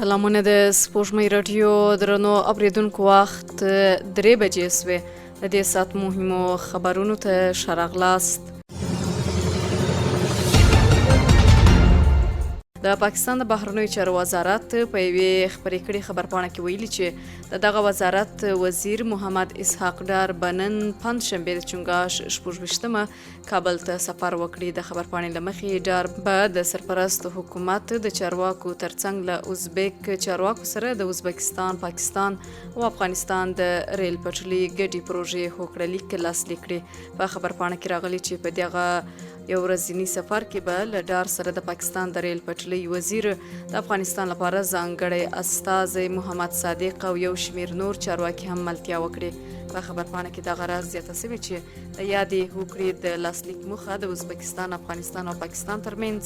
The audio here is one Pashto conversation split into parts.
سلامونه د سپوږمۍ راډیو درنو اوریدونکو، وخت 3 بجې سوې. د دې ساعت مهمو خبرونو ته ښه راغلاست. د پاکستان د بهرنیو چارو وزارت په یوې خپرې کړې خبرپاڼه کې ویلي چې د دغه وزارت وزیر محمد اسحاق ډار به نن پنجشنبه د چنګاښ 26مه کابل ته سفر وکړي. د خبرپاڼې له مخې، ډار به د سرپرست حکومت د چارواکو ترڅنګ له ازبیک چارواکو سره د ازبکستان، پاکستان او افغانستان د ریل پټلۍ ګډې پروژې هوکړه لیک لاسلیک کړي. په خبرپاڼه کې راغلي چې په دغه یو ورځني سفر کې به له ډار سره د پاکستان د ریل پټلۍ وزیر، د افغانستان لپاره ځانګړی استازی محمد صادق او یو شمېر نور چارواکي هم ملتیا وکړي. په خبرپاڼه کې دغه راز زیاته شوې چې د یادې هوکړې د لاسلیک موخه د ازبکستان، افغانستان او پاکستان ترمنځ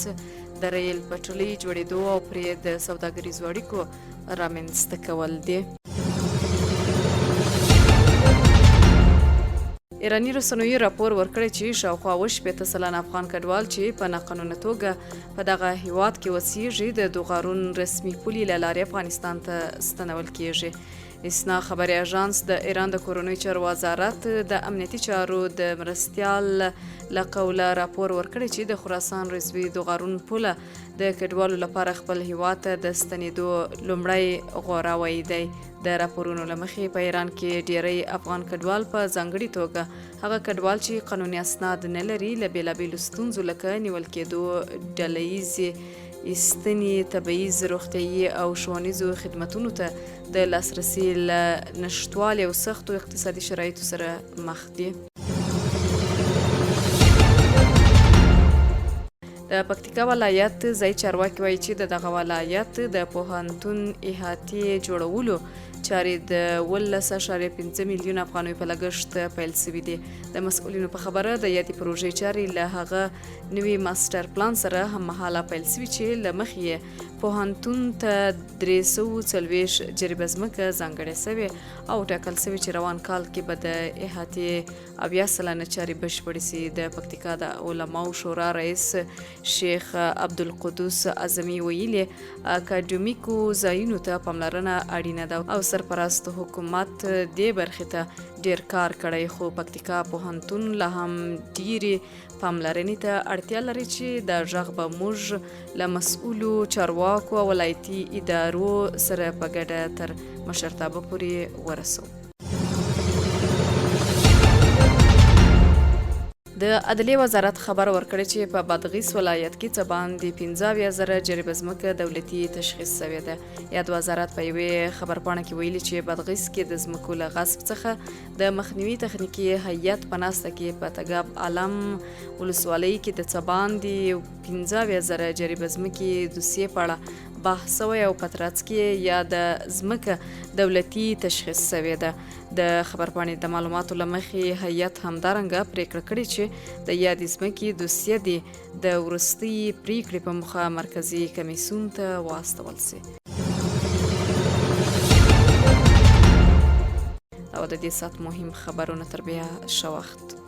د ریل پټلۍ جوړېدو او پرې د سوداګریزو اړیکو رامنځته کول دي. ایراني رسنیو راپور ورکړی چې شاوخوا 67% افغان کډوال چې په ناقانونه توګه په دغه هیواد کې وسیږي، د دوغارون رسمي پولې له لارې افغانستان ته ستنول کیږي. ایسنا خبري اژانس د ایران د کورنیو چارو وزارت د امنیتي چارو د مرستیال له قوله راپور ورکړی چې د خراسان رضوي دوغارون پوله د کډوالو لپاره خپل هیواد ته د ستنېدو لومړی غوراوی دی. د راپورونو له مخې، په ایران کې ډیری افغان کډوال، په ځانګړي توګه هغه کډوال چې قانوني اسناد نه لري، له بېلابېلو ستونزو لکه نیول کېدو، ډله ییزې ایستنې، تبعیض، روغتیايي او ښوونیزو خدمتونو ته د لاسرسي له نشتوالي او سختو اقتصادي شرایطو سره مخ دي. د پکتیکا ولایت ځای چارواکي وایي چې د دغه ولایت د پوهنتون احاطې جوړولو چارې د 17.5 میلیون افغانیو په لګښت پیل شوې دي. د مسؤلینو په خبره، د یادې پروژې چارې له هغه نوي ماسټر پلان سره هممهاله پیل شوي چې له مخې یې پوهنتون ته 340 جریبه ځمکه ځانګړې شوې او ټاکل شوې چې روان کال کې به د احاطې 70% چارې بشپړې شي. د پکتیکا د علماو شورا رئیس شیخ عبدالقدوس اعظمي ویلي، اکاډمیکو ځایونو ته پاملرنه اړینه ده او سرپرست حکومت دې برخې ته ډېر کار کړی، خو پکتیکا پوهنتون لا هم ډېرې پاملرنې ته اړتیا لري چې دا غږ به موږ له مسؤلو چارواکو او ولایتي ادارو سره په ګډه تر مشرتابه پورې ورسوو. د عدلیې وزارت خبر ورکړی چې په بادغیس ولایت کې څه باندې 75,000 جریبه ځمکه دولتي تشخیص شوې ده. یاد وزارت په یوې خبرپاڼه کې ویلي چې بادغیس کې د ځمکو له غصب څخه د مخنیوي تخنیکي هیئت په ناسته کې په تګاب عالم ولسوالۍ کې د څه باندې 75,000 جریبه ځمکې دوسیې په اړه بحث شوی او په ترڅ کې یاده ځمکه دولتي تشخیص شوې ده. د خبرپاڼې د معلوماتو له مخې، هیئت همدارنګه پریکړه کړې چې د یادې ځمکې دوسیه دې د وروستۍ پریکړې په موخه مرکزي کمیسیون ته واستول شي. او د دې ساعت مهم خبرونه. تر بیا، ښه وخت.